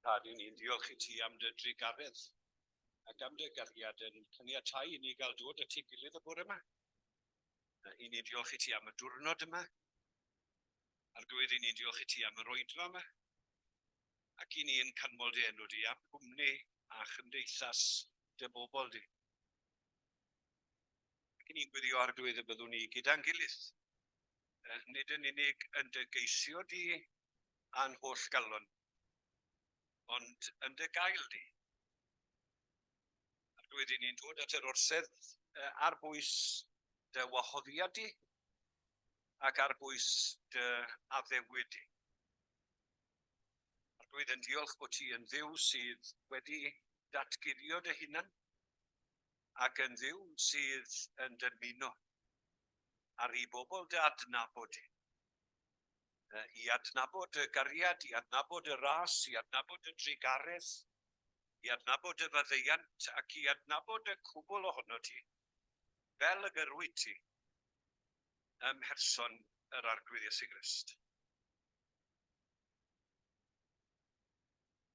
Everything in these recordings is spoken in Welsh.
Tad, i ni'n diolch i ti am dy drugaredd ac am dy gariad yn caniatáu i ni gael dod at ei gilydd y bore yma. I ni'n diolch i ti am y diwrnod yma. Arglwydd, i ni'n diolch i ti am yr oedfa yma. Ac i ni'n canmol dy enw di am gwmni a chymdeithas dy bobl di. Ac i ni'n gweddio Arglwydd y byddwn ni gyda'n gilydd, nid yn unig yn dy geisio di a'n holl galon, ond yn dy gael di. Arglwydd, i ni'n dod at yr orsedd ar bwys dy wahoddiad di ac ar bwys dy addewid di. Arglwydd, yn diolch bod ti yn Dduw sydd wedi datguddio dy hunan ac yn Dduw sydd yn dymuno ar i bobl dy adnabod di. I adnabod y gariad, i adnabod y ras, i adnabod y drugaredd, i adnabod y faddeuant ac i adnabod y cwbl ohono ti, fel y gyrwyd ti ym mherson yr Arglwydd Iesu Grist.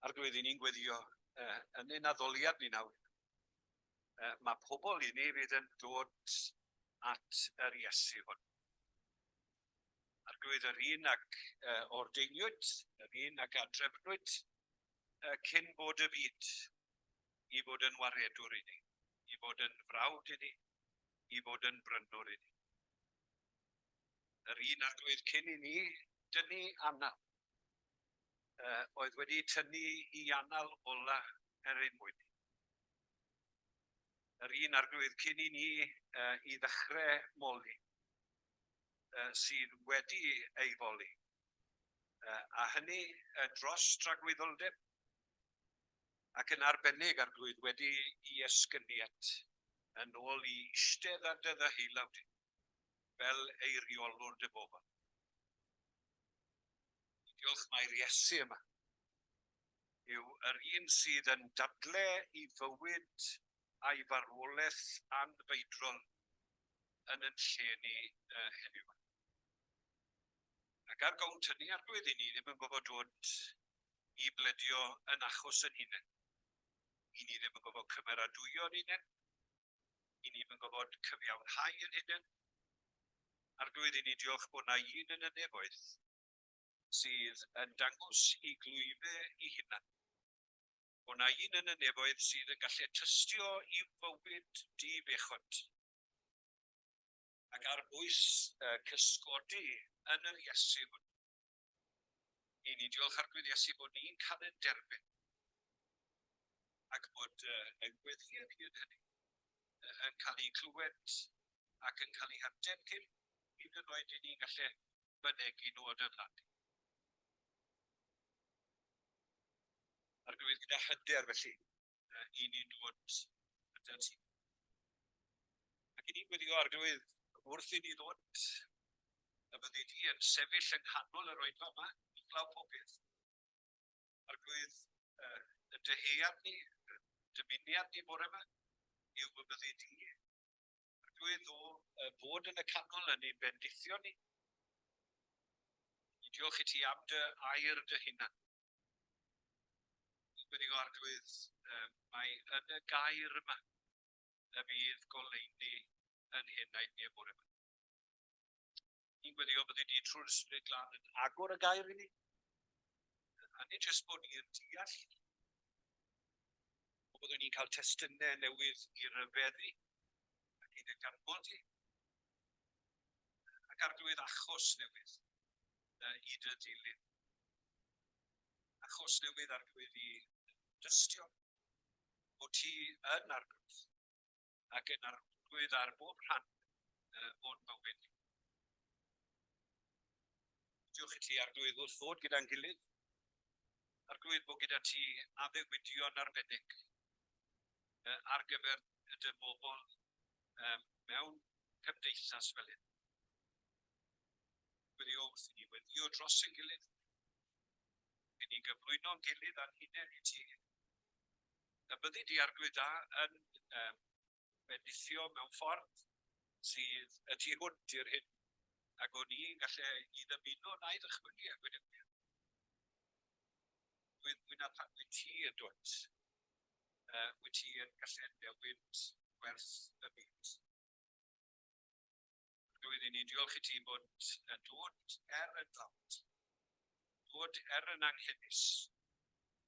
Arglwydd, i ni'n gweddio yn ein addoliad ni nawr. Mae pobl i ni fydd yn dod at yr Iesu hwn. Arglwydd, yr un ac ordeiniwyd, yr un ac a drefnwyd cyn bod y byd i fod yn waredwr i ni, i fod yn frawd i ni, i fod yn brynwr i ni. Yr un Arglwydd cyn i ni dynnu anal, oedd wedi tynnu i anal ola er ein mwyn ni. Yr un Arglwydd cyn i ni i ddechrau moli, sydd wedi ei foli, a hynny dros dragwyddoldeb, ac yn arbennig, Arglwydd, wedi i esgyniad yn ôl i eistedd ar dy ddeheulaw di, fel eiriolwr dy bobl. Diolch mai'r Iesu yma yw yr un sydd yn dadle i fywyd a'i farwolaeth anfeidrol yn yn lle ni heddiw. Ac ar gownt hynny, Arglwydd, i ni ddim yn gofod dod i bledio yn achos yn hunain. I ni ddim yn gofod cymeradwyo yn hunain. I ni ddim yn gofod cyfiawnhau yn hunain. Arglwydd, i ni diolch bod na un yn y nefoedd sydd yn dangos i glwyfe i hunan. Bod na un yn y nefoedd sydd yn gallu tystio i'w fywyd di-bechod. Ac ar bwys cysgodi yn yr Iesu hwn. I ni diolch Arglwydd Iesu bod ni'n cael ein derbyn ac bod y gweddïau ni yn hynny yn cael eu clywed ac yn cael eu hateb cyn hyd yn oed i ni'n gallu mynegi nhw o dy flaen di. Arglwydd gyda hyder felly i ni'n dod atat ti. Ac i ni'n gweddio Arglwydd wrth i ni ddod, y byddi di yn sefyll yng nghanol yr oedfa yma, i glaw pob peth. Arglwydd, y dyhead ni, y dymuniad ni bore yma, yw y byddi di, Arglwydd, o fod yn y canol yn ein bendithio ni. Ni diolch i ti am dy air dy hunan. Gweddio Arglwydd, mae yn y gair yma y bydd goleuni yn henaid ni y bore yma. Ni'n gweddio byddi di trwy'r Ysbryd Glân yn agor y gair i ni, a nid jyst bod ni'n deall, ond byddwn ni'n cael testunau newydd i ryfeddu ac i dy ganmol di, ac Arglwydd achos newydd i dy ddilyn. Achos newydd Arglwydd i dystio bod ti yn Arglwydd ac yn Arglwydd ar bob rhan o'n bywyd ni. Diolch i ti Arglwydd wrth ddod gyda'n gilydd. Arglwydd bod gyda ti addewidion arbennig ar gyfer dy bobl mewn cymdeithas fel hyn. Gweddio wrth i ni weddio dros ein gilydd, i ni gyflwyno'n gilydd a'n hunain i ti. Y byddi di Arglwydd da yn um, bendithio mewn ffordd sydd y tu hwnt i'r hyn ac o'n i'n gallu i ddymuno na'i ddychmygu a gweud y gwir. Arglwydd, mwy na phan wyt ti yn dod, wyt ti yn gallu newid gwerth y byd. Arglwydd, i ni diolch i ti bod yn dod er yn dlawd, dod er yn anghenus.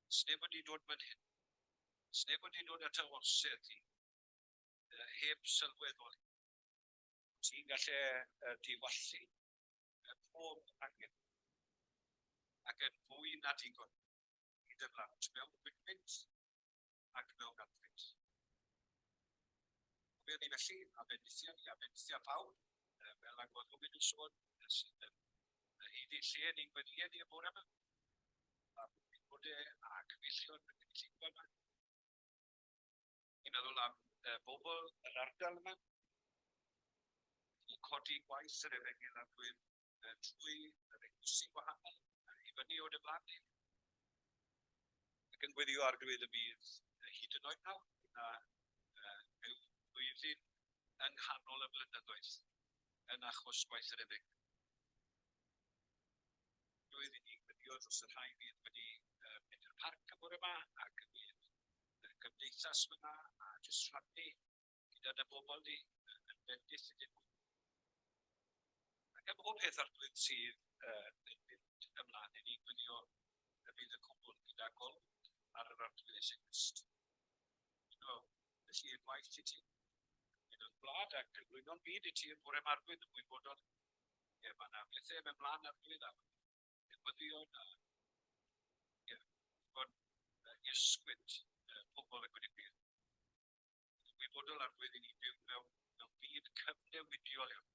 Sneb wedi dod fan hyn. Sneb wedi dod at y orsedd ti, heb sylweddoli. Ti'n gallu diwallu pob angen ac yn fwy na digon i dy blant mewn gwynfyd ac mewn adfyd. Cofion ni felly, a bendithia ni, a bendithia pawb, fel ag oedd Robin yn sôn, sydd yn haeddu lle ni'n gweddïau ni y bore yma, a bod e a cyfeillion y gynulleidfa yma. Ni'n meddwl am bobl yr ardal yma, yn codi gwaith yr efengyl Arglwydd trwy yr eglwysi gwahanol i fyny o dy flaen di. Ac yn gweddio Arglwydd y bydd hyd yn oed nawr, na rhyw flwyddyn yng nghanol y blynyddoedd yn achos gwaith yr efengyl. Arglwydd, i ni gweddio dros y rhai fydd wedi mynd i'r parc y bore yma ac y bydd y gymdeithas fyna a jyst rhannu gyda dy bobl di yn bendith iddyn nhw. Ac am bob peth Arglwydd sydd yn mynd ymlaen i ni gwylio y bydd y cwbl gyda golwg ar yr Arglwydd Iesu Grist. Yno, felly y gwaith i ti. Yn y gwlad ac cyflwyno'n byd i ti y bore yma Arglwydd yn gwybodol. Ie, mae yna bethau yn ymlaen Arglwydd a newyddion a ie, bod i ysgwyd pobl y gwyd i gwir. Ymwybodol Arglwydd i ni byw mewn byd cyfnewidiol iawn.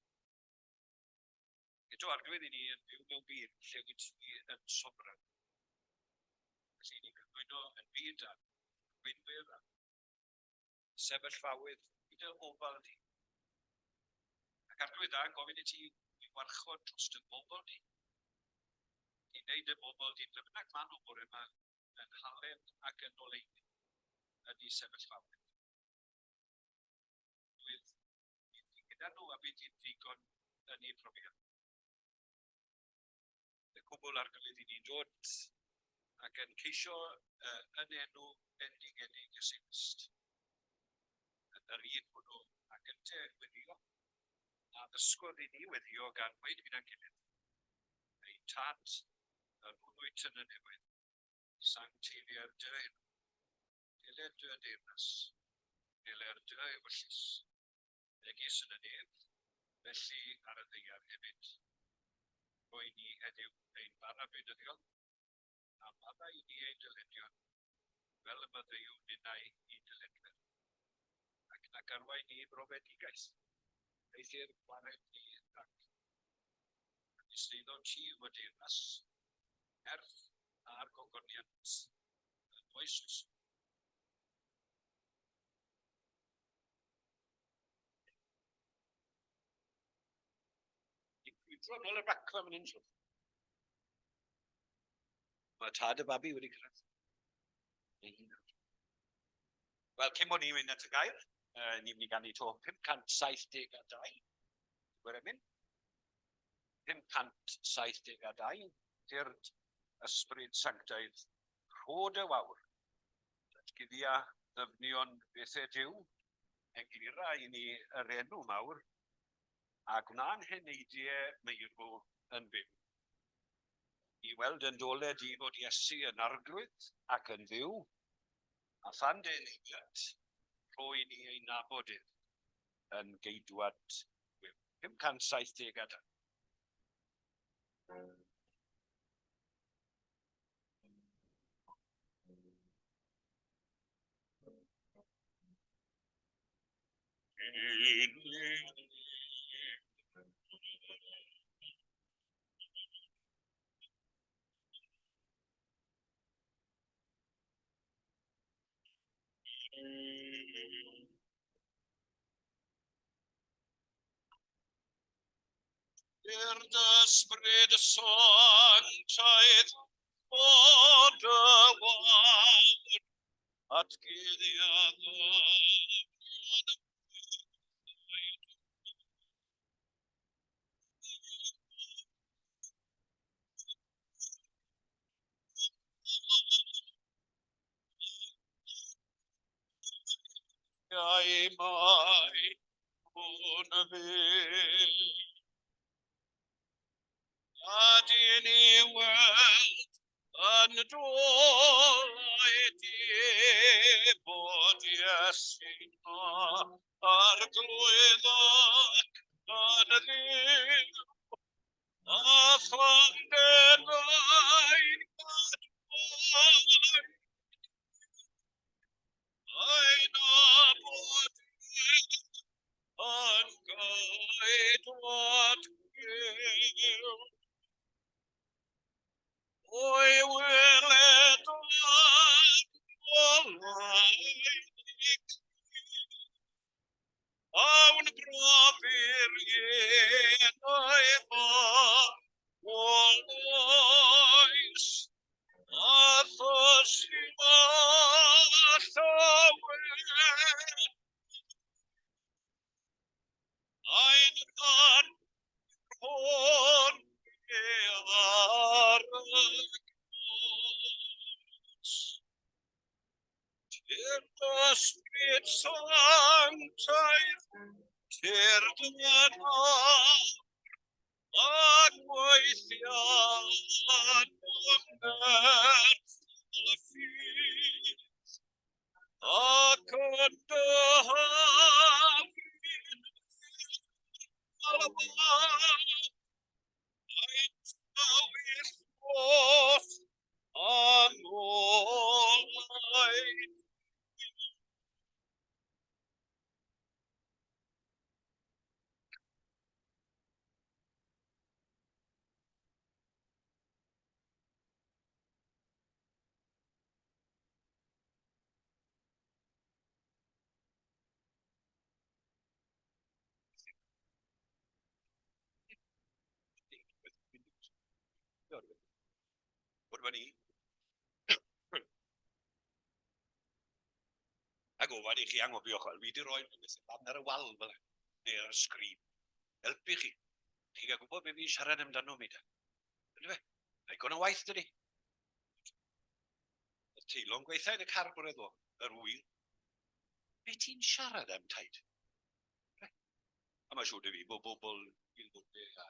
Eto Arglwydd i ni yn byw mewn byd lle wyt ti yn sofran. Felly i ni'n cyflwyno yn byd a gweinwyr a sefyllfaoedd i dy ofal di. Ac Arglwydd da, gofyn i ti i warchod dros dy bobl di, i wneud y bobl di ble bynnag maen nhw bore yma yn halen ac yn oleuni yn eu sefyllfaoedd. Bydd bydd gyda nhw a bydd hi'n ddigon yn eu profiad. Y cwbl ar gyfer i ni'n dod ac yn ceisio yn enw bendigedig Iesu Grist. Yn yr un hwnnw ac ynte yn gweddio, a ddysgodd i ni weddio gan ddweud gyda'n gilydd, Ein Tad, yr hwn wyt yn y nefoedd, Sancteiddier dy enw. Deler dy deyrnas. Deler dy ewyllys. Megis yn y nef, felly ar y ddaear hefyd. Rhoi ni heddiw ein bara beunyddiol, a maddau i ni ein dyledion, fel y maddeuwn ninnau i'n dyledwyr. Ac nac arwain ni i brofedigaeth, eithr gwared ni rhag. Ac ysleiddo ti yw y deyrnas, nerth a'r gogoniant yn oes oes. Ni'n crwydro nôl y racfa fan hyn, siwr. Mae tad y babi wedi cyrraedd. Wel, cyn bod ni'n mynd at y gair, ni'n mynd i ganu to 572. Gwyr emyn. 572, Tyrd Ysbryd Sanctaidd, rho dy wawr, datguddia ddyfnion bethau Duw, eglura i ni yr enw mawr, a gwna'n heneidiau meirw yn fyw. I weld yn dole di fod Iesu yn Arglwydd ac yn Dduw, a phan dy eneiniad, rho i ni ei nabod ef yn geidwad gwiw. 572. I'r Ysbryd Sanctaidd fod y wawr atguddiad Eiriau mai hwn fyw. A dyn ni weld yn dolau di bod Iesu'n arglwydd ac yn ddiw, a thanderau'n gadwyn. Mae'n nabod yn geidwad byw. O'i weled yn olau Awn brofi'r enau fo oes, a thos i llawer. Ein rhan hwn ar y groes. Tyrd Ysbryd Sanctaidd, tyrd yn awr, a gweithia nerth y ffydd, ac yn dy hyfryd alwad, Ein tywyll goch a ngolau. Bod fan ni. Ac ofan i chi anghofio, chwel, fi wedi rhoi rhywbeth lan ar y wal fel neu ar y sgrin. Helpu chi. Chi gael gwybod beth fi'n siarad amdano mi da. Ydy fe? Mae gwn o waith, dydy. Y teulu'n gweithio yn y car bore ddo, yr wyl. Be ti'n siarad am, taid? A mae siŵr dy fi bod bobl Gilfwrde a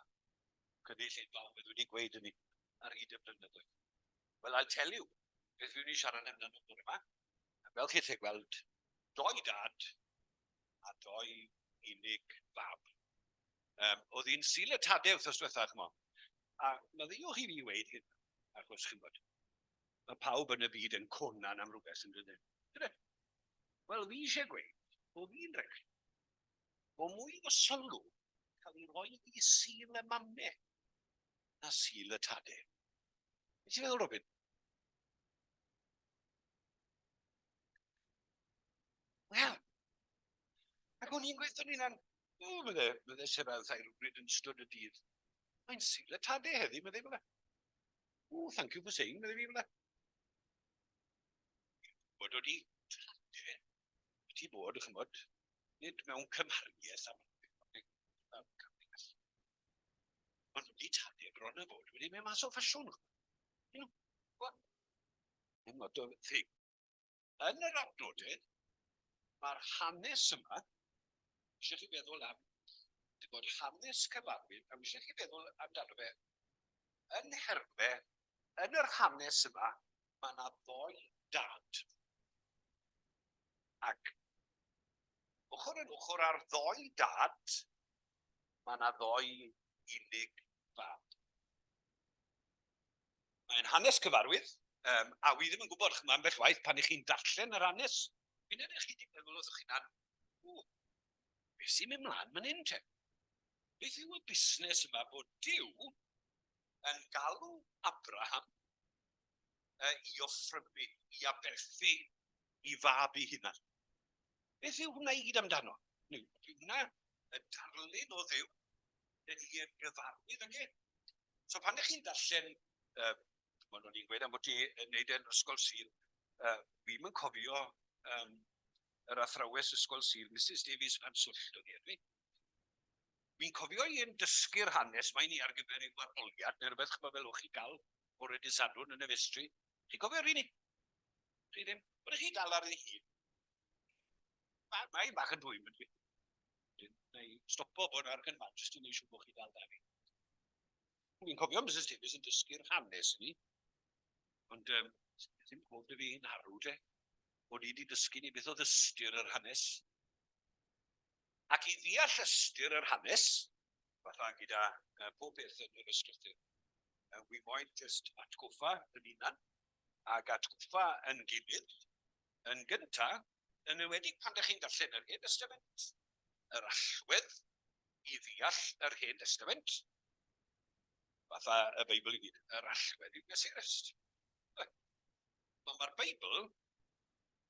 cynulleidfaoedd wedi gweud hynny ar hyd y blynyddoedd. Wel, I'll tell you, beth fi'n ei siarad amdano bore yma. A fel chi'n gallu gweld, doi dad a doi unig fab. Oedd hi'n Sul y Tade wythnos diwetha, ch'mo. A maddeuwch i fi weud hyn, achos chi'n gwybod, mae pawb yn y byd yn conan am rhywbeth yn dydyn. Dydyn? Wel, fi eisiau gweud bod fi'n rhaid bod mwy o sylw cael ei roi i Sul y Mame na Sul y Tade. Beth ti'n feddwl, Robin? Wel, ac o'n i'n gweithio ni'n an, o, bydde, bydde Sefel thai rhywbryd yn ystod y dydd. Mae'n Sul y Tade heddi, medde fel O, thank you for saying, medde fi fel Bod o di tade, ti bod, chymod, nid mewn cymhariaeth am mewn cymhariaeth. Ond wedi tade bron a bod wedi mynd mas o ffasiwn. You know, what? I'm not a thing. Yn yr adnodydd, mae'r hanes yma, eisiau chi feddwl am, dim bod hanes cyfarwydd, a eisiau chi feddwl amdano fe, yn herfe, yn yr hanes yma, mae yna ddoi dad. Ac ochr yn ochr â'r ddoi dad, mae yna ddoi unig fab. Mae'n hanes cyfarwydd, a wi ddim yn gwybod, ch'mo' ambell waith pan 'ych chi'n darllen yr hanes, fi'n edrych chi 'di meddwl wrth 'ych hunan, ww, beth sy'n mynd mlaen man hyn te? Beth yw y busnes yma bod Duw yn galw Abraham i offrymu, i aberthu i fab ei hunan? Beth yw hwnna i gyd amdano? Yw hwnna y darlun o Dduw? Dyn ni yn gyfarwydd ag e. So pan ydych chi'n darllen, maen nhw'n gweud am bod ti yn neud e'n ysgol Sul, fi'm yn cofio yr athrawes ysgol Sul, Misus Davies Panswllt oedd hi enw. Fi'n cofio i yn dysgu'r hanes mae ni ar gyfer ei warholiad neu rhywbeth ch'mo' fel o'ch chi gael bore dydd Sadwrn yn y festri. Chi'n cofio rheini? Chi ddim? Bod chi dal ar ei hun? Mae bach yn dwym, ydw i. Neu stopo bod ar gynfan, jyst i wneud siŵr bod chi dal da fi. Fi'n cofio Mrs Davies yn dysgu'r hanes i ni, ond ddim cof dy fi hi'n arw te, bod i wedi dysgu ni beth oedd ystyr yr hanes. Ac i ddeall ystyr yr hanes, fatha gyda pob peth yn yr ysgrythur, wi moyn jyst atgoffa yn hunan ac atgoffa yn gilydd yn gynta, yn enwedig pan dych chi'n darllen yr Hen Destament, yr allwedd i ddeall yr Hen Destament, fatha y Beibl i gyd, yr allwedd yw Iesu Grist. Mae'r Beibl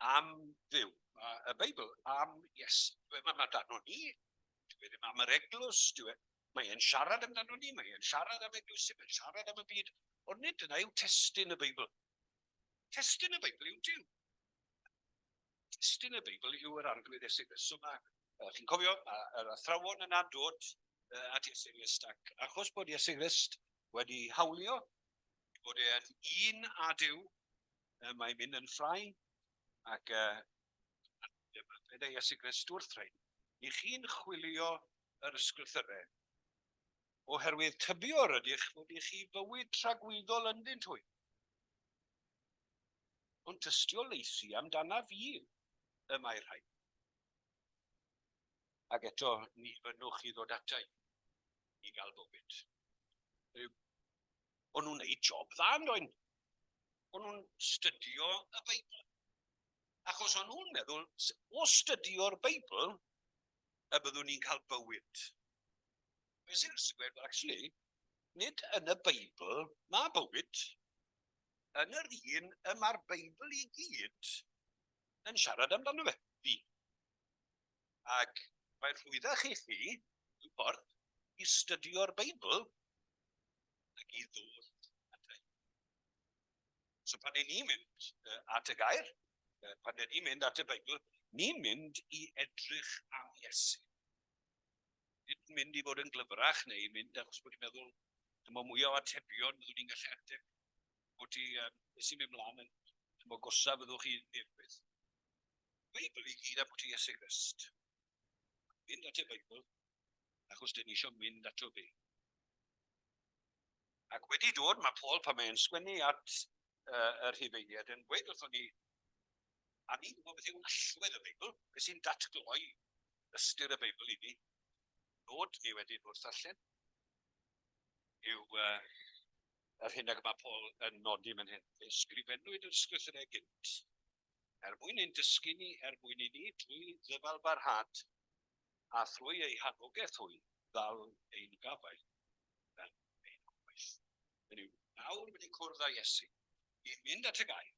am Dduw. Mae y Beibl am Iesu. Mae amdano ni, dyw e ddim am yr eglwys, dyw e, mae e'n siarad amdano ni, mae e'n siarad am eglwysi, mae'n siarad am y byd, ond nid dyna yw testun y Beibl. Testun y Beibl yw Duw. Testun y Beibl yw yr Arglwydd Iesu Grist. So mae, chi'n cofio, mae yr athrawon yna'n dod at Iesu Grist ac achos bod Iesu Grist wedi hawlio bod e'n un â Duw, mae'n mynd yn ffrae ac dyma Iesu Grist wrth rhain. I chi'n chwilio yr ysgrythyrau, oherwydd tybio yr ydych fod i chi fywyd tragwyddol ynddynt hwy. Ond tystiolaethu amdana fi y mae rhaid. Ac eto, ni fynnwch chi ddod ata i i gael bywyd. O'n nhw'n neud job dda, yn do'n? O'n nhw'n stydio y Beibl. Achos o'n nhw'n meddwl, o stydio'r Beibl, y byddwn ni'n cael bywyd. Be sy'n gweud, well, actually, nid yn y Beibl mae bywyd. Yn yr un y mae'r Beibl i gyd yn siarad amdano fe, fi. Ac mae'n rhwyddach i chi, rhyw ffordd, i stydio'r Beibl ac i ddod at ei. So pan ni'n mynd at y gair, pan ni'n mynd at y Beibl, ni'n mynd i edrych am Iesu. Nid mynd i fod yn glyfrach neu mynd achos bod i'n meddwl dyma mwy o atebion byddwn ni'n gallu ateb. Bod ti, beth sy'n mynd mlaen yn dyma gosa fyddwch chi'n beth. Beibl i gyd am ti Iesu Grist. Mynd at y Beibl, achos dyn ni eisiau mynd ato fe. Ac wedi dod, mae Paul pan mae'n sgwennu at y Rhufeiniaid yn gweud wrthon ni, a ni'n gwybod beth yw allwedd y Beibl, beth sy'n datgloi ystyr y Beibl i ni, nod ni wedyn wrth ddarllen, yw yr hyn ag mae Paul yn nodi fan hyn. Fe ysgrifennwyd yr ysgrythurau gynt, er mwyn ein dysgu ni, er mwyn i ni, drwy ddyfalbarhad a thrwy eu hanogaeth hwy, ddal ein gafael yn ein gobaith. Hynny yw, nawr wedi cwrdd â Iesu, ni'n mynd at y gair,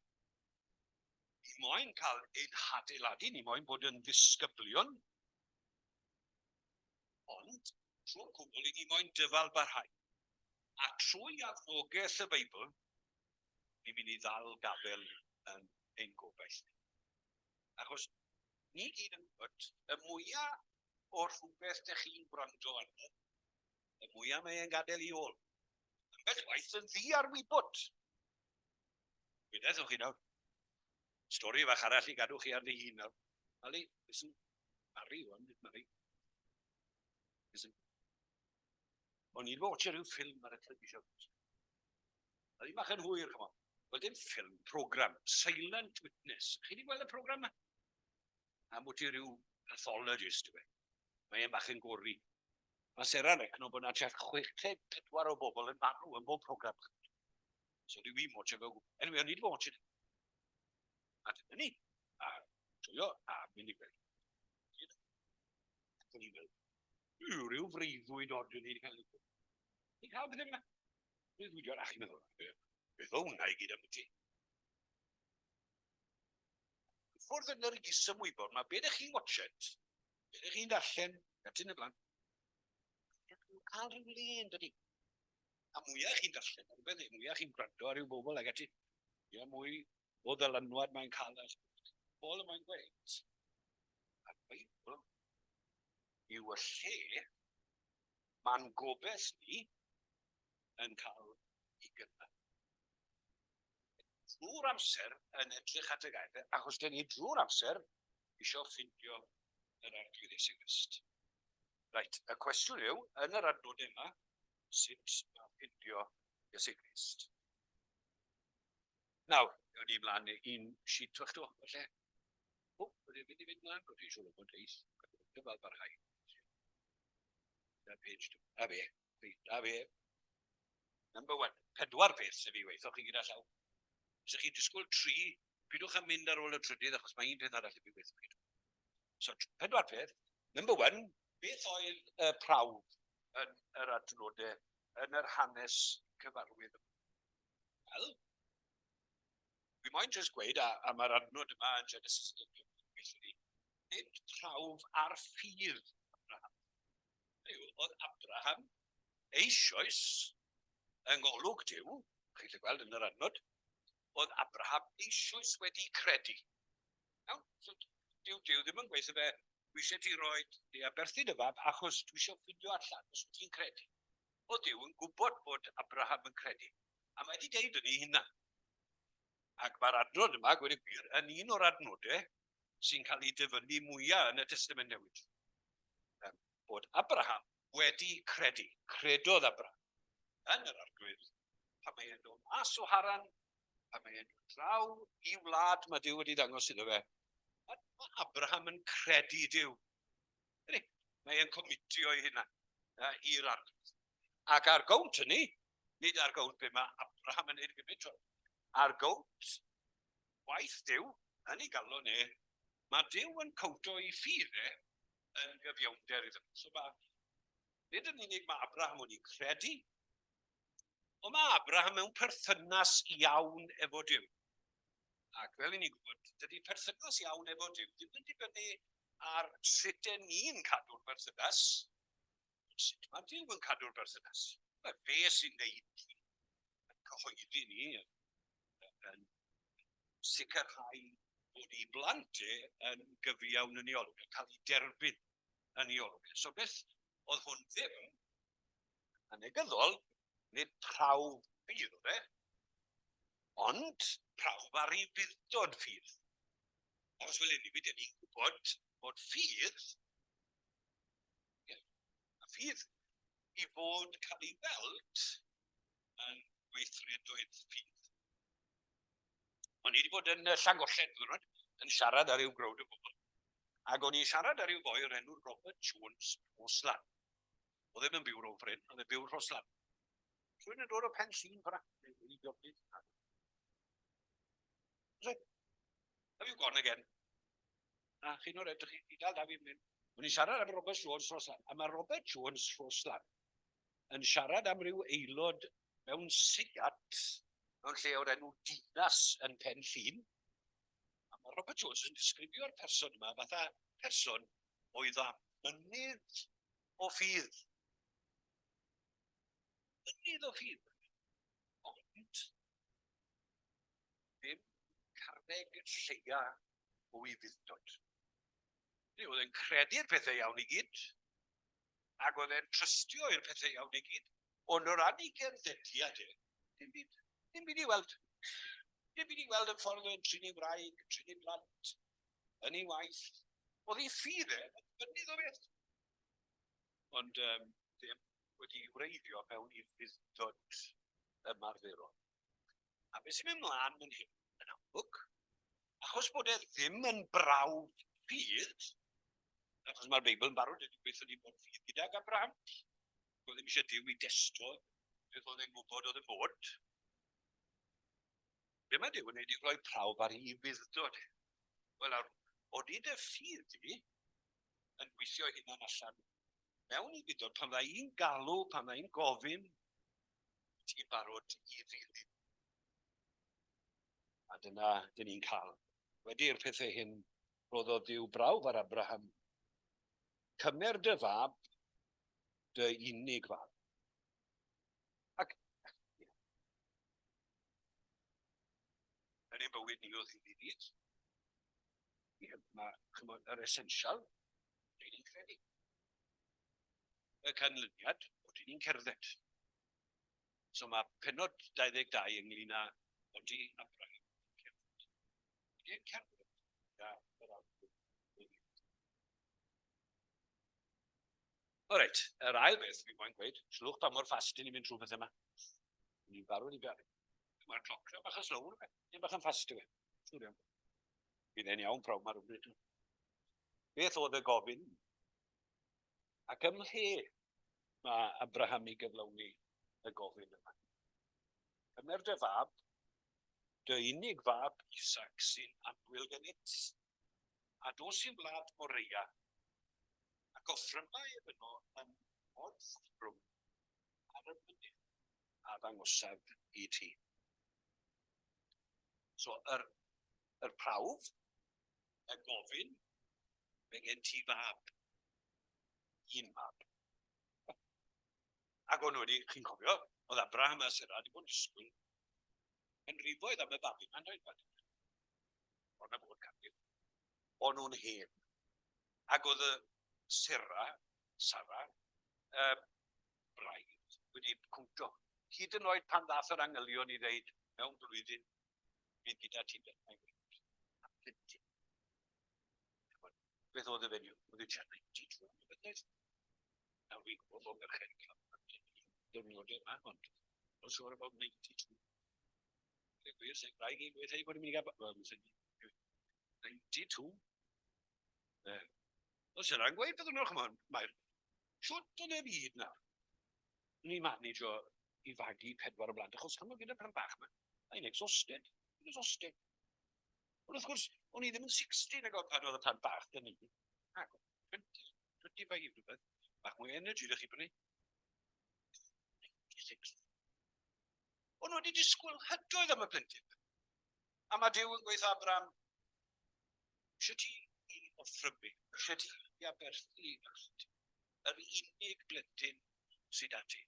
ni moyn cael ein hadeiladu, ni moyn bod yn ddisgyblion, ond trwy'r cwbl i ni moyn dyfal barhau. A trwy arfogaeth y Beibl, ni'n mynd i ddal gafel yn ein gobaith ni. Achos ni gyd yn gwybod, y mwyaf o rhywbeth dych chi'n gwrando arno, y mwyaf mae e'n gadael i ôl. Ambell waith yn ddi ar wybod. Gwydeth chi nawr. Stori fach arall i gadw chi ar dy hun nawr. Ali, listen. Mari, wan, nid Mari. Listen. O'n i'n watch rhyw ffilm ar y television. A ddim bach yn hwyr, chymod. Wel, dim ffilm, program. Silent Witness. Chi wedi gweld y program yma? Am bod ti rhyw pathologist, yw e. Mae e'n bach yn gori. Mae Sarah recno bod yna tua 64 o bobl yn marw yn bob program. So dwi i'n watch fe o gwbl. Anyway, o'n i wedi bod watch it. A dyna ni. A joio, a mynd i gweld. Ac o'n i'n meddwl, rhyw freuddwyd od o'n i wedi cael. Ni'n cael beth yma. Breuddwydion, a chi'n meddwl, beth o hwnna i gyd am ti? Ffwrdd yn yr isymwybod, mae be ydych chi'n watched, be ydych chi'n darllen, at yn y blaen, cael rhyw le yn dydi. A mwyaf chi'n darllen ar rhywbeth, neu mwyaf chi'n gwrando ar ryw bobl ag ati, ia mwy o ddylanwad mae'n cael ar Paul y mae'n gweud, a'r Beibl yw y lle mae'n gobeith ni yn cael ei gynnal. Drwy'r amser yn edrych at y gair, achos dyn ni drwy'r amser Isio ffindio yr Arglwydd Iesu Grist. Reit, y cwestiwn yw, yn yr adnodau yma, sut mae ffindio Iesu Grist? Nawr, ewn ni ymlaen i un sheet fach do, falle. O, wedi mynd i fynd mlaen, wedi siŵr o fod eith. Dyfal barhau. Na page, na fe, na fe. Number one, pedwar peth sydd fi weithio chi gyda llaw. Os ydych chi'n disgwyl tri, pidwch am mynd ar ôl y trydydd, achos mae un peth arall i fi weithio chi. So, pedwar peth. Number one, beth oedd y prawf yn yr adnodau, yn yr hanes cyfarwydd? Wel, dwi moyn jyst gweud, a, a mae'r adnod yma yn Genesis 11, ni, nid prawf ar ffydd Abraham. Oedd Abraham eisoes yng ngolwg Duw, chi'n gallu gweld yn yr adnod, oedd Abraham eisoes wedi credu. Iawn? So, dyw Duw ddim yn gweithio fe, dwi eisiau ti roi di aberthu dy fab achos dwi eisiau ffindio allan os wyt ti'n credu. Oedd Duw yn gwybod bod Abraham yn credu, a mae wedi deud yn ei hunan. Ac mae'r adnod yma, gweud y gwir, yn un o'r adnodau sy'n cael ei dyfynnu mwyaf yn y Testament Newydd. Bod Abraham wedi credu, credodd Abraham yn yr Arglwydd, pan mae e'n dod mas o Haran, pan mae e'n dod draw i wlad mae Duw wedi ddangos iddo fe, mae Abraham yn credu Duw. Ydy, mae e'n comitio ei hunan i'r Arglwydd. Ac ar gownt hynny, nid ar gownt be mae Abraham yn ei gymryd, ar gownt gwaith Duw yn ei galon e, mae Duw yn cowto ei ffydd e yn gyfiawnder iddo. So mae, nid yn unig mae Abraham wedi credu, ond mae Abraham mewn perthynas iawn efo Duw. Ac fel i ni'n gwybod, dydy perthynas iawn efo Duw ddim yn dibynnu ar sut e ni'n cadw'r berthynas, ond sut mae Duw yn cadw'r berthynas. Mae fe sy'n neud ni, yn cyhoeddi ni, yn sicrhau bod ei blant e yn gyfiawn yn ei olwg, yn cael ei derbyn yn ei olwg. So beth oedd hwn ddim yn negyddol, nid prawf ffydd oedd e, ond prawf ar ei fuddod ffydd. Achos fel hyn, ni ni'n gwybod bod ffydd, a ffydd i fod cael ei weld yn gweithredoedd ffydd. O'n i wedi bod yn Llangollen, ddwrnod, yn siarad ar ryw growd o bobl. Ac o'n i'n siarad ar ryw foi o'r enw Robert Jones Rhoslan. Oedd ddim yn byw rownd Fryn, oedd e'n byw Rhoslan. Rhywun yn dod o Pen Llŷn ffor'na, neu i Gymru. Have you gone again? A chi'n o'r edrych i dal da fi'n mynd. O'n i'n siarad am Robert Jones Rhoslan, a mae Robert Jones Rhoslan yn siarad am ryw aelod mewn seiat mewn lle o'r enw Dinas yn Pen Llŷn. A mae Robert Jones yn disgrifio'r person yma fatha person oedd â mynydd o ffydd. Mynydd o ffydd. Ond, ddim carreg lleia o ufudd-dod. Neu oedd e'n credu'r pethau iawn i gyd, ac oedd e'n trystio i'r pethau iawn i gyd, ond o ran ei gerddediad e, dim byd, dim byd i weld. Dim byd i weld yn ffordd o'n trin ei wraig, trin ei blant, yn ei waith. Oedd ei ffydd e yn fynydd o beth. Ond um, ddim wedi wreiddio mewn i fudd-dod ymarferol. A beth sy'n mynd mlaen fan hyn, yn amlwg, achos bod e ddim yn brawf ffydd, achos mae'r Beibl yn barod wedi gweithio ni bod ffydd gydag Abraham, oedd ddim eisiau Duw i desto beth oedd e'n gwybod oedd yn bod. Be mae Duw yn neud i rhoi prawf ar ei ufudd-dod e? Wel, nawr, oeddi dy ffydd di yn gweithio hunan allan mewn i fudod pan fydda i'n galw, pan fydda i'n gofyn, ti'n barod i ddilyn. A dyna dyn ni'n cael. Wedi'r pethau hyn, rhoddodd Duw brawf ar Abraham. Cymer dy fab, dy unig fab. Ac yn ein bywyd ni o ddydd i ddydd, mae chymod, yr esensial, dyn ni'n credu. Y canlyniad, bod ni'n cerdded. So mae penod 22 ynglyn â odi Abraham yn cerdded. Ydy e'n cerdded gyda yr Arglwydd? O reit, yr ail beth fi moyn gweud, sylwch pa mor fast i ni'n mynd trwy bethau yma. Ni'n barod i gael. Mae'r cloc bach yn slow, ni'n bach yn fast yw e. Siwr iawn. Bydd e'n iawn prawf mae rhywbryd. Beth oedd y gofyn? Ac ym mhle mae Abraham i gyflawni y gofyn yma? Cymer dy fab, dy unig fab Isaac sy'n annwyl gennyt, a dos i wlad Moreia, ac offryma ef yno yn orffrwm ar y mynydd a ddangosaf i ti. So, yr, yr prawf, y gofyn, fe gen ti fab, un mab. Ac o'n wedi, chi'n cofio, oedd Abraham a Sarah wedi bod yn disgwyl canrifoedd am y babi ma'n dweud. Ond na bod canrif. O'n nhw'n hen. Ac oedd y Sarah, Sarah, braidd wedi cwmpo. Hyd yn oed pan ddath yr angylion i ddeud mewn blwyddyn fydd gyda ti beth mae'n gweud. A plentyn. Beth oedd y fenyw? Oedd hi tua 92 neu beth? Nawr fi'n gwybod bod merched yn cael diwrnodau yma, ond not sure about 92. Dwi'n gwir, sy'n gwraig i'n gweud ei bod i'n mynd i gael... Wel, 92. Eh. Os yna'n gweud byddwn nhw'n chymod, mae'r siwt yn y byd nawr. Ni'n manage i fagu pedwar o blant, achos chymod gyda plant bach yma, mae'n exhausted. Exhausted. Ond wrth gwrs, o'n i ddim yn 60 nag oedd pan oedd y plant bach dyn ni. Ac 20, 25 rhywbeth. Bach mwy energy ydych chi brynu. 96. O'n nhw wedi disgwyl hydoedd am y plentyn. A mae Duw yn gweithio Abraham, eisiau ti i offrymu, eisiau ti i aberthu yr unig blentyn sydd â ti.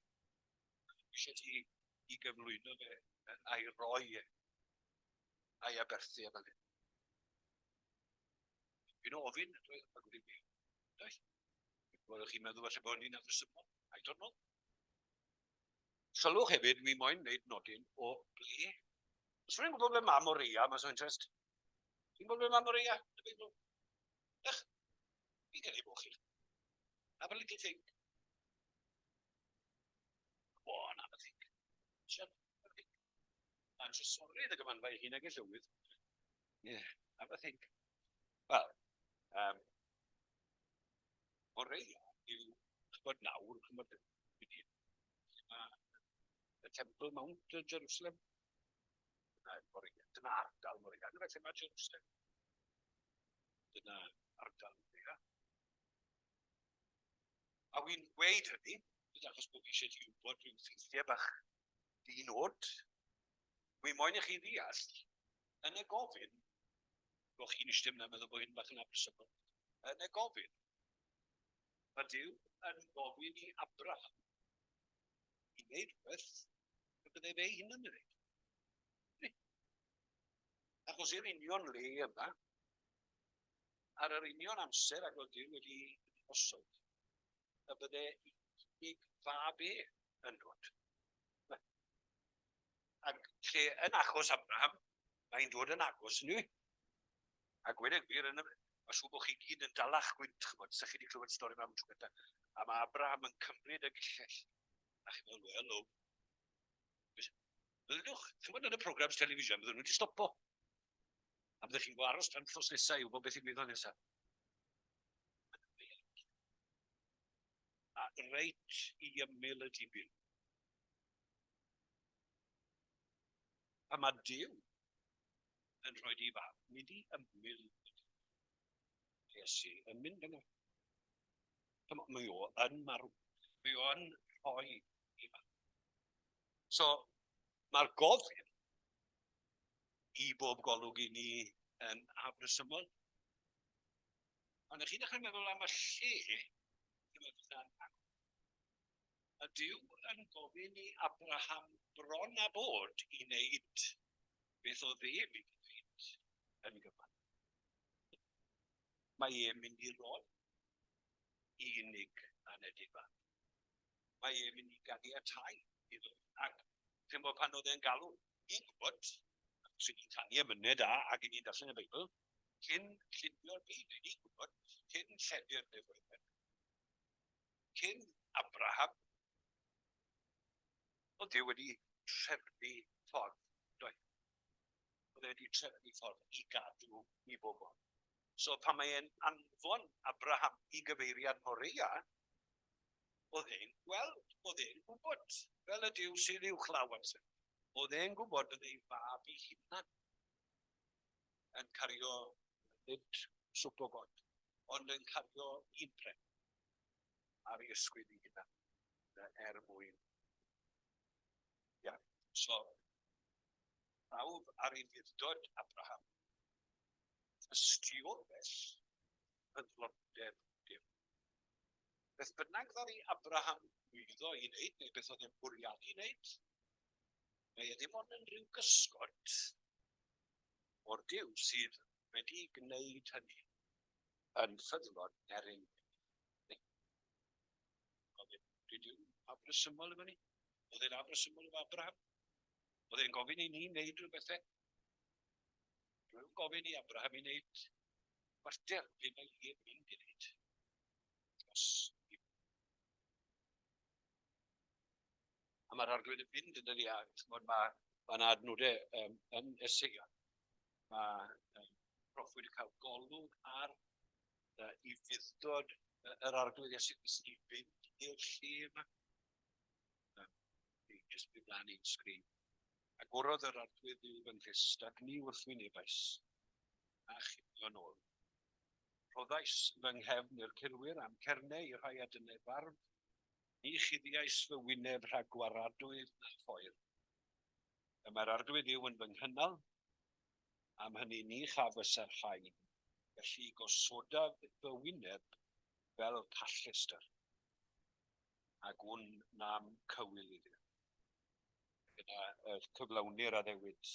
Eisiau ti i gyflwyno fe a'i roi e a'i aberthu am hyn. Fi'n ofyn, ac wedi fi, daeth. Byddwch chi'n meddwl falle bod ni'n afresymol. I don't know. Sylwch hefyd, mi moyn wneud nodyn o ble. Os rwy'n gwybod ble mae Moria, mae'n so interest. Ti'n gwybod ble mae Moria? Y Beibl? Ych, fi'n credu bod chi. Have a little think. Go on, have a think. Shut up. Mae'n trysorydd y gymanfa ei hun ag y llywydd. Yeah, have a think. Wel, Moreia yw, chybod nawr, chybod, y Temple Mount yn Jerusalem. Dyna Moreia, dyna ardal Moreia. Dyna lle mae Jerusalem. Dyna ardal Moreia. A wy'n gweud hynny, nid achos bod fi eisiau ti wybod rhyw ffeithiau bach di-nod. Wi moyn i chi ddeall, yn y gofyn, bod chi'n eistedd yna meddwl bod hyn bach yn afresymol, yn y gofyn, mae Duw yn gofyn i Abraham i wneud rhywbeth y byddai fe ei hunan yn wneud. Achos i'r union le yma, ar yr union amser ag oedd Duw wedi osod, y bydde unig fab e yn dod. Ac lle yn achos Abraham, mae'n dod yn agos ni. A gweud y gwir, yn y, mae siŵr bod chi gyd yn dalach gwynt, chymod, sa'ch chi wedi clywed stori yma am tro gyntaf. A mae Abraham yn cymryd y gillell. A chi'n meddwl, wel, o. Byddwch, chymod yn y programs television, byddwn nhw wedi stopo. A byddwch chi'n aros tan wythnos nesaf i wybod beth i'n gwneud nesaf. A reit i ymyl y dibyn. A mae Duw yn rhoi di fab, nid i ymyl Iesu yn mynd yna. Mae o yn marw. Mae o yn rhoi i fab. So, mae'r gofyn i bob golwg i ni yn afresymol. Ond ych chi'n dechrau meddwl am y lle A Duw yn gofyn i Abraham bron a bod i wneud beth oedd e mynd i wneud yn gyfan. Mae e'n mynd i roi unig anedig fab. Mae e'n mynd i ganiatau iddo. Ac chi'n bod pan oedd e'n galw, ni'n gwybod, sy'n ni'n canu y myned a, ac i ni'n darllen y Beibl, cyn llunio'r byd, ni'n gwybod, cyn lledu'r nefoedd. Cyn Abraham, oedd Duw wedi trefnu ffordd, doedd? Oedd e wedi trefnu ffordd i gadw i bobl. So pan mae e'n anfon Abraham i gyfeiriad Moreia, oedd e'n gweld, oedd e'n gwybod, fel y Duw sydd uwchlaw amser. Oedd e'n gwybod bydd ei fab ei hunan yn cario nid swp o god, ond yn cario un pren ar ei ysgwydd ei hunan er mwyn. Ia, so prawf ar ei fuddod Abraham, tystiolaeth ffyddlondeb Duw. Beth bynnag ddaru Abraham lwyddo i wneud, neu beth oedd e'n bwriadu i wneud, mae e ddim ond yn rhyw gysgod o'r Duw sydd wedi gwneud hynny yn ffyddlon er ein mwyn ni. Oedd e'n afresymol efo ni? Oedd e'n afresymol efo Abraham? Oedd e'n gofyn i ni wneud rhyw bethau? Rwy'n gofyn i Abraham i wneud chwarter be mae e'n mynd i wneud. Dros A mae'r arglwydd yn mynd yn dydi, a chymod, mae ma yna adnodau yn Eseia. Mae proffwyd yn cael golwg ar i fuddod yr arglwydd Iesu Grist i fynd i'r lle yma. Jyst mynd mlaen i'n sgrin. Agorodd yr arglwydd Dduw fy nghlust, ac ni wrthwynebais, a chipio nôl. Rhoddais fy nghefn i'r curwyr a'm cernau i'r rhai a dynnai farf, ni chuddiais fy wyneb rhag gwaradwydd na phoer. Y mae'r Arglwydd Dduw yn fy nghynnal, am hynny ni chaf fy sarhau, felly gosodaf fy wyneb fel callestr, a gwn na'm cywilydd. Gyda y cyflawni'r addewid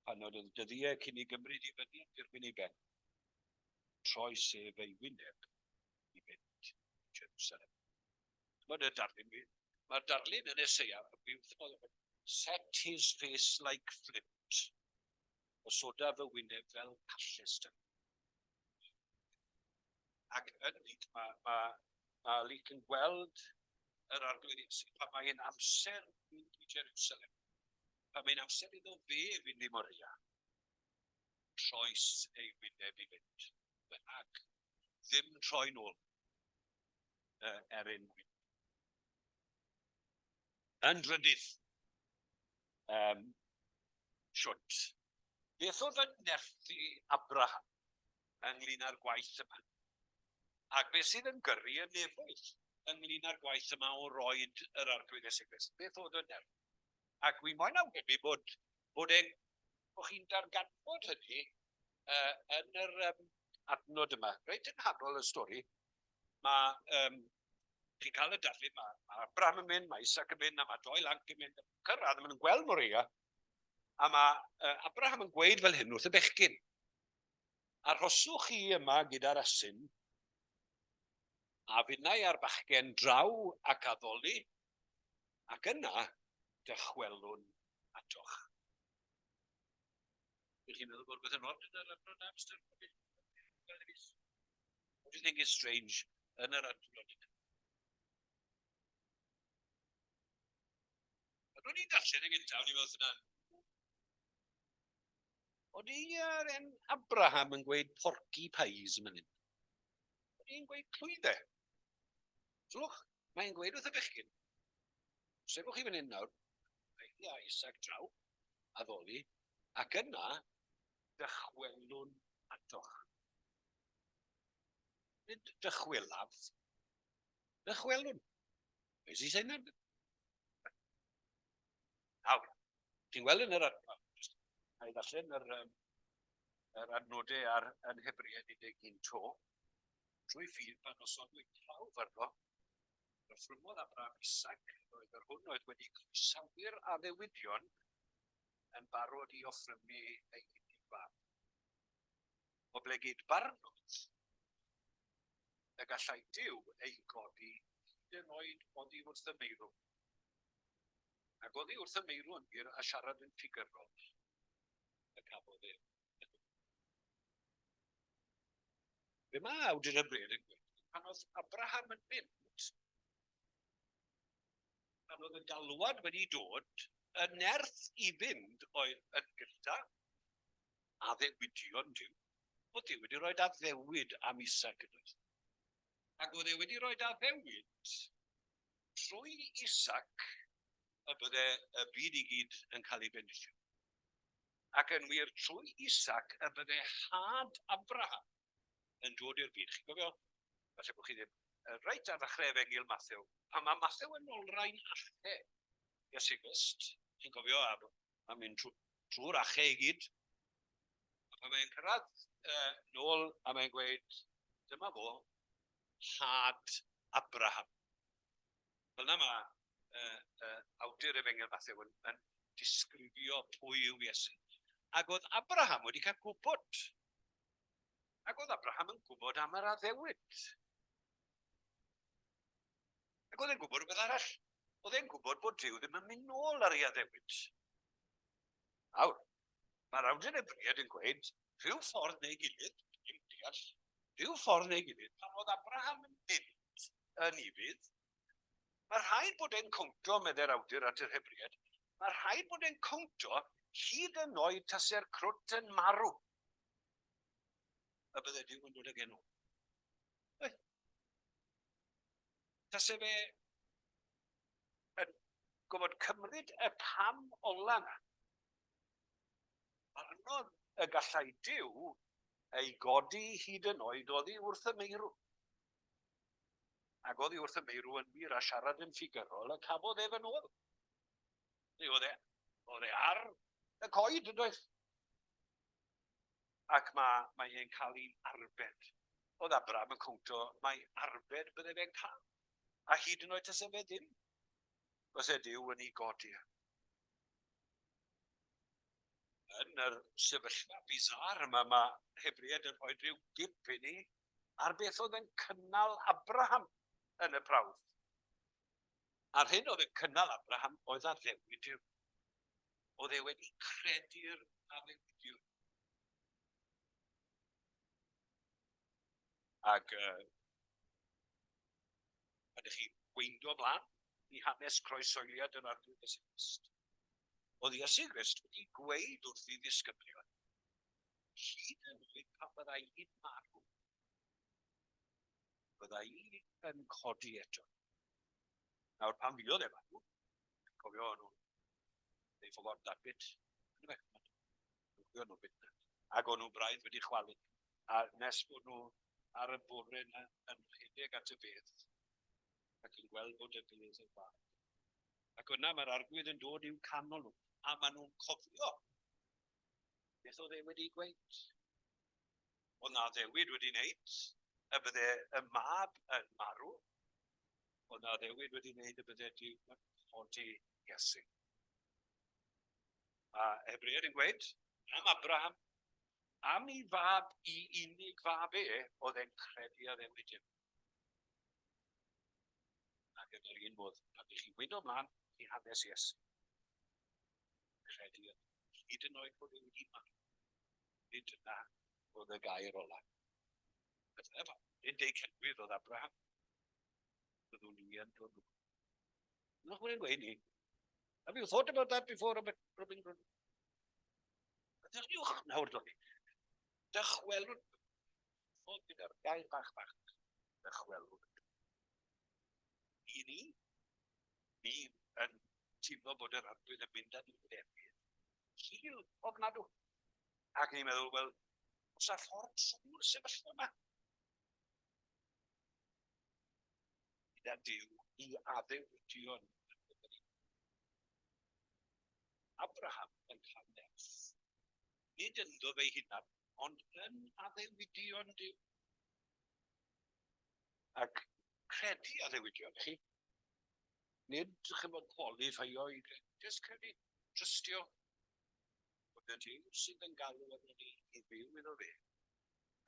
pan oedd y dyddiau cyn ei gymryd i fyny yn dirwyn ei ben, troes ef ei wyneb i fynd i Jerusalem. Mae'n y darlun, mae'r darlun yn Eseia, set his face like flint, osoda fy wyneb fel callestr. Ac yn Luc, mae, mae, mae Luc yn gweld yr Arglwydd Iesu pan mae'n amser mynd i Jerusalem, pan mae'n amser iddo fe fynd i Moria, troes ei wyneb i fynd, ac ddim troi nôl er ein mwyn. Yn drydydd, shwt, beth oedd yn nerthu Abraham ynglyn â'r gwaith yma? Ac beth sydd yn gyrru y nefoedd ynglyn â'r gwaith yma o roed yr Arglwydd Iesu Grist? Beth oedd yn nerth? Ac wi moyn awgrymu bod, bod e'n, bod chi'n darganfod hynny yn yr adnod yma. Reit yng nghanol y stori, mae chi'n cael y darlun, mae, mae Abraham yn mynd, mae Isaac yn mynd, a mae doi lanc yn mynd, cyrraedd, maen nhw'n gweld Moria, a mae Abraham yn gweud fel hyn wrth y bechgyn, arhoswch chi yma gyda'r asyn, a finnau a'r bachgen draw ac addoli, ac yna dychwelwn atoch. Ydych chi'n meddwl bod rhywbeth yn od yn yr adnod na, Mr Davies? What do you think is strange yn yr adnod yna? Pan o'n i'n darllen yn gyntaf, o'n i'n meddwl yna, Oeddi yr en Abraham yn gweud porky pies yn hyn? Oeddi hi'n gweud clwyddau? Sylwch, mae'n gweud wrth y bechgyn, sefwch chi fan hyn nawr, mae hi a Isaac draw, addoli, ac yna dychwelwn atoch. Nid dychwelaf, dychwelwn. Is he saying that? Nawr, chi'n gweld yn yr adnod, na i ddarllen yr, yr adnodau ar yn Hebreaid 11 to, trwy ffydd pan osodwyd prawf arno, Offrymodd Abraham Isaac, roedd yr hwn oedd wedi croesawu'r addewidion yn barod i offrymu ei unig fab. Oblegid barnodd y gallai Duw ei godi hyd yn oed oddi wrth y meirw. Ac oddi wrth y meirw yn wir a siarad yn ffigurol y cafodd ef. Be mae awdur Hebreaid yn gweud, pan oedd Abraham yn mynd, Pan oedd y galwad wedi dod, y nerth i fynd oedd yn gynta, addewidion Duw. Oedd Duw wedi rhoi addewid am Isaac yn oedd. Ac oedd e wedi rhoi addewid trwy Isaac y bydde y byd i gyd yn cael ei bendithio. Ac yn wir, trwy Isaac y bydde had Abraham yn dod i'r byd. Chi'n cofio, falle bod chi ddim, reit ar ddechrau Efengyl Mathew, pan mae Mathew yn olrhain ache Iesu Grist, chi'n cofio, a mae'n mynd trwy'r ache i gyd, a pan mae'n cyrraedd nôl a mae'n gweud, dyma fo, had Abraham. Fel yna mae awdur Efengyl Mathew yn disgrifio pwy yw Iesu. Ac oedd Abraham wedi cael gwybod. Ac oedd Abraham yn gwybod am yr addewid. Ac oedd e'n gwybod rhywbeth arall. Oedd e'n gwybod bod Duw ddim yn mynd nôl ar ei addewid. Nawr, mae'r awdur Hebread yn gweud, rhyw ffordd neu gilydd, dim deall, rhyw ffordd neu gilydd, pan oedd Abraham yn mynd yn ufudd, mae rhaid bod e'n cownto, meddai'r awdur at yr Hebread, mae rhaid bod e'n cownto hyd yn oed tase'r crwt yn marw. Y bydde Duw yn dod ag e nôl. Tase fe yn gofod cymryd y cam ola yna. Arnodd y gallai Duw ei godi hyd yn oed oddi wrth y meirw. Ac oddi wrth y meirw yn wir a siarad yn ffigurol y cafodd ef yn ôl. Neu oedd e, oedd e ar y coed, yn doedd? Ac mae, mae e'n cael ei arbed. Oedd Abraham yn cwnto, mae arbed bydde fe'n cael. A hyd yn oed tase fe ddim, fyse Duw yn ei godi e. Yn yr sefyllfa bizar yma, mae Hebread yn rhoi rhyw gip i ni ar beth oedd yn cynnal Abraham yn y prawf. A'r hyn oedd yn cynnal Abraham oedd addewid Duw. Oedd e wedi credu'r addewid Duw. Ac ydych chi'n gweindo ymlaen i hanes croesoeliad yr Arglwydd Iesu Grist. Oedd Iesu Grist wedi gweud wrth ei ddisgyblion, hyd yn oed pan byddai hi'n marw, byddai hi yn codi eto. Nawr, pan fuodd e farw, cofio nhw, they forgot that bit, cofio nhw bit na. Ac o'n nhw braidd wedi chwalu. A nes bod nhw ar y bore yna yn rhedeg at y bedd ac yn gweld bod y bedd yn wag. Ac yna mae'r arglwydd yn dod i'w canol nhw, a maen nhw'n cofio beth oedd e wedi gweud. Oedd na addewid wedi wneud y bydde y mab yn marw, oedd na addewid wedi wneud y bydde Duw yn codi Iesu. Mae Hebreaid yn gweud am Abraham, am ei fab, i unig fab e, oedd e'n credu addewid Duw. Ac yn yr un modd, pan ydych chi'n gwyno ymlaen i hanes Iesu, credu hyd yn oed bod e wedi marw. Nid dyna oedd y gair ola. A dyna pam, nid deu celwydd oedd Abraham. Byddwn ni yn dod nôl. Dyna chwarae'n gweud ni. Have you thought about that before, Robert, Robin Grun? Dychwelwch nawr, Doni. Dychwelwn. O, gyda'r gair bach bach. Dychwelwn. I ni, ni yn teimlo bod yr arglwydd yn mynd â ni lefydd cul ofnadw. Ac ni'n meddwl, wel, oes 'na ffordd trwy'r sefyllfa yma? Gyda Duw i addewidion Abraham yn cael nerth, nid ynddo fe'i hunan, ond yn addewidion Duw. Ac credu addewidion, chi. Nid, chymod, qualifio i, just credu, trystio bod y Duw sydd yn galw arno ni i fyw iddo fe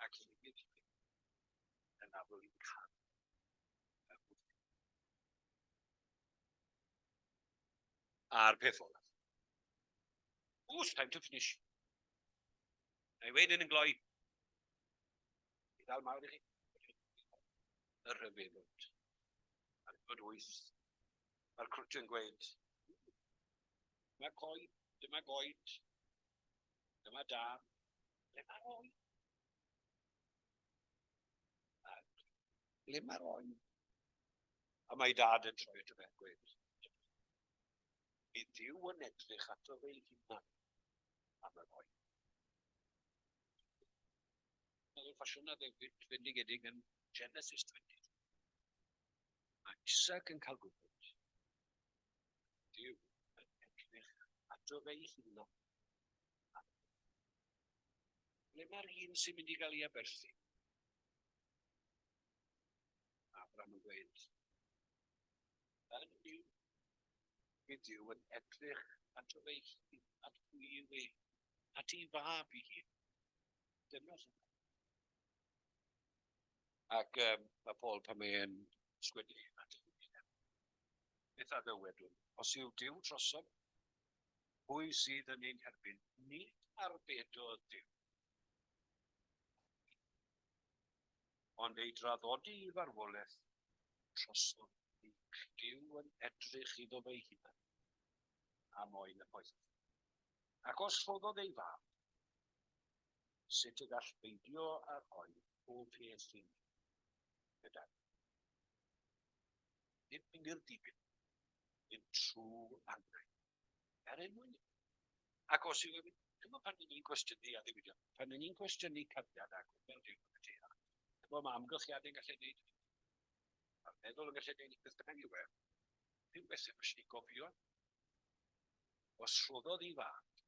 ac i ufuddhau yn aml i'n cael. A'r peth olaf. Ooh, it's time to finish. Na i weud yn gloi. I ddal mawr i chi. Y rhyfeddod. Ar fod wyth. Mae'r crwt yn gweud, dyma coed, dyma goed, dyma dan, ble mae'r oen? Ble mae'r oen? A mae dad yn troi ato fe'n gweud, bydd Duw yn edrych ato fe ei hunan am yr oen. Meddwl ffasiwn addewid fendigedig yn Genesis 20. Mae Isaac yn cael gwybod Duw yn edrych ato fe'i hunan. Ble mae'r un sy'n mynd i gael ei aberthu? Abraham yn gweud, yn Duw, bydd Duw yn edrych ato fe'i hun, at pwy yw e, at ei fab ei hun. Dyna lle. Ac um, mae Paul pan mae'n sgwennu at beth a ddywedwn? Os yw Duw drosom, pwy sydd yn ein herbyn? Ni arbedodd Duw. Ond ei draddodi i farwolaeth drosom ni. Duw yn edrych iddo fe'i hunan am oen y poeth. Ac os rhoddodd ei fab, sut y gall beidio â rhoi pob peth i ni gyda ni. Nid mynd i'r dibyn, mynd trwy angau. Er ein mwyn. Ac os yw e, ti'n pan ni'n cwestiynu a ddiwydion, pan ni'n cwestiynu cariad a gwybod Duw yn y teulu, ti'n mae amgylchiadau'n gallu gwneud, mae'r meddwl yn gallu gwneud beth bynnag yw e, rhywbeth sy'n felly gofio, os rhoddodd i fab,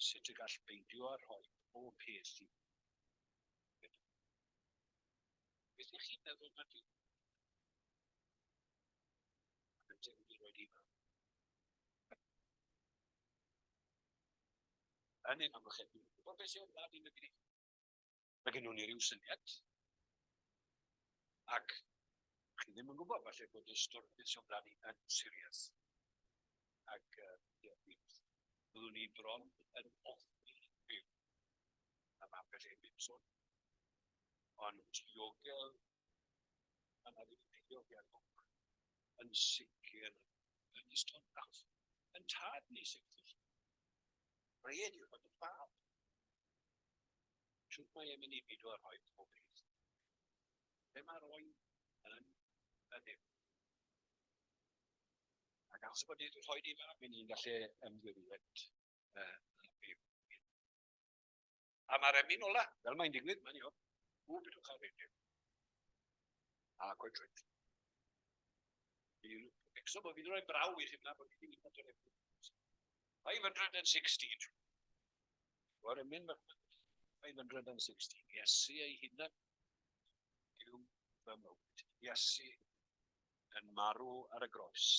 sut y gall beidio â rhoi pob peth i mi? Beth ych chi'n meddwl mae Duw? Ac yntau wedi rhoi di fam. Yn ein amgylchedd, dwi'n gwybod beth sy'n wlad i'n y Mae gen nhw ni ryw syniad. Ac chi ddim yn gwybod, falle bod y stori beth sy'n wlad i yn serious. Ac yeah, byddwn ni bron yn ofni byw am ambell un bit sôn. Ond diogel, mae yna ryw ddiogelwch yn sicr yn ystod bach. Yn tad ni sicr. Rhaid yw bod yn fab. Shwt mae e'n mynd i bido â rhoi pob peth? Lle mae'r oen yn y ddim? Ac achos bod ni wedi rhoi ni fab, mi ni'n gallu ymddiried uh, A mae'r emyn ola, fel mae'n digwydd, mae'n iawn. Ww, bydwch ar radio. A quite right. Fi'n becso bod fi wedi rhoi braw i chi fyna bod fi wedi mynd o'r emyn. 516. O'r emyn 516. Iesu ei hunan yw fy mywyd. Iesu yn marw ar y groes.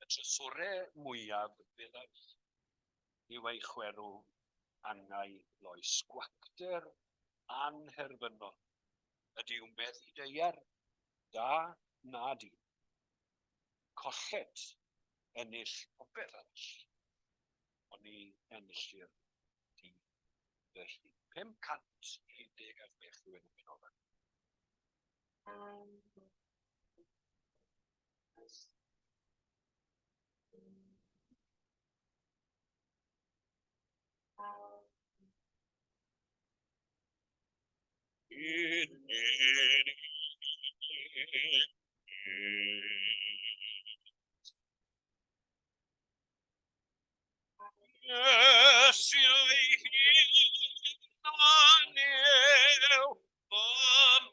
Y trysore mwyaf feddaf yw ei chwerw angau loes. Gwacter anherfynol ydyw meddu deiar da na di. Colled ennill popeth arall, ond ni enillir di fy hun. 516 yw enw penodau. Iesu ei hunan yw fy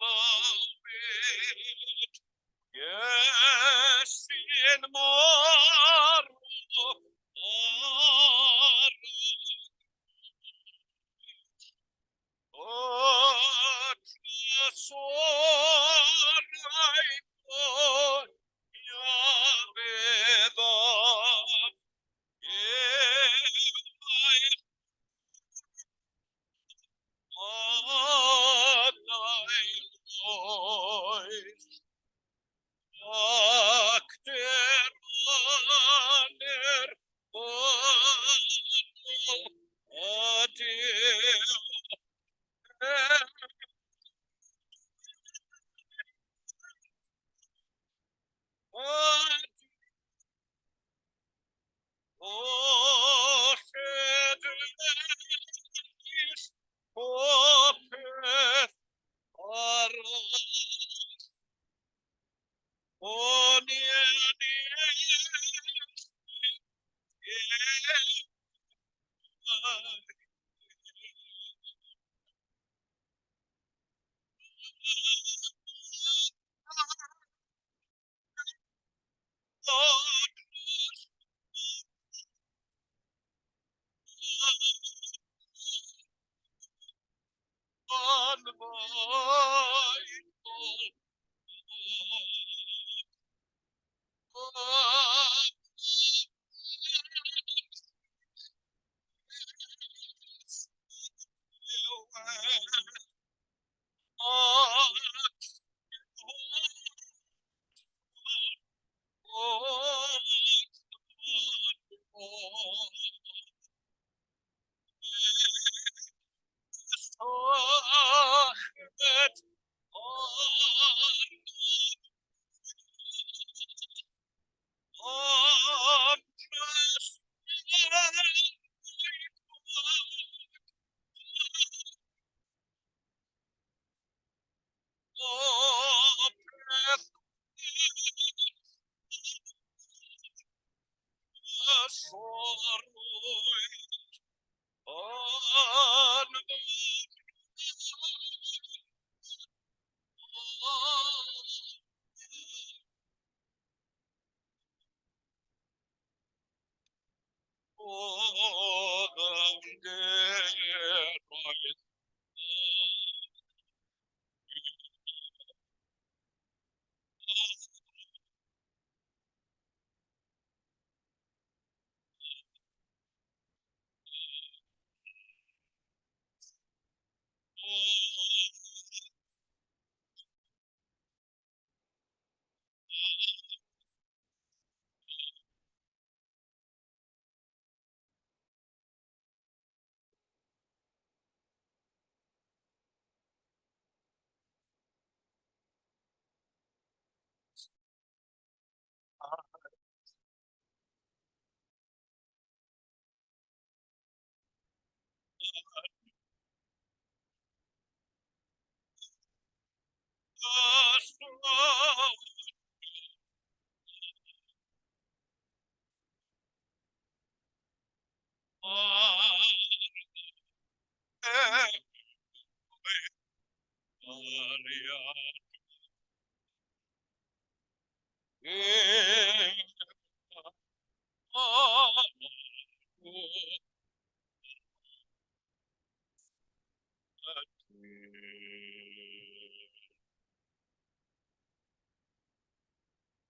mywyd. Iesu'n marw ar y Y trysorau mwyaf feddaf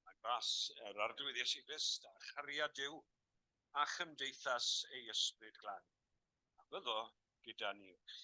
Mae gras yr Arglwydd Iesu Grist a chariad Duw a chymdeithas ei Ysbryd Glân, a fyddo gyda ni oll.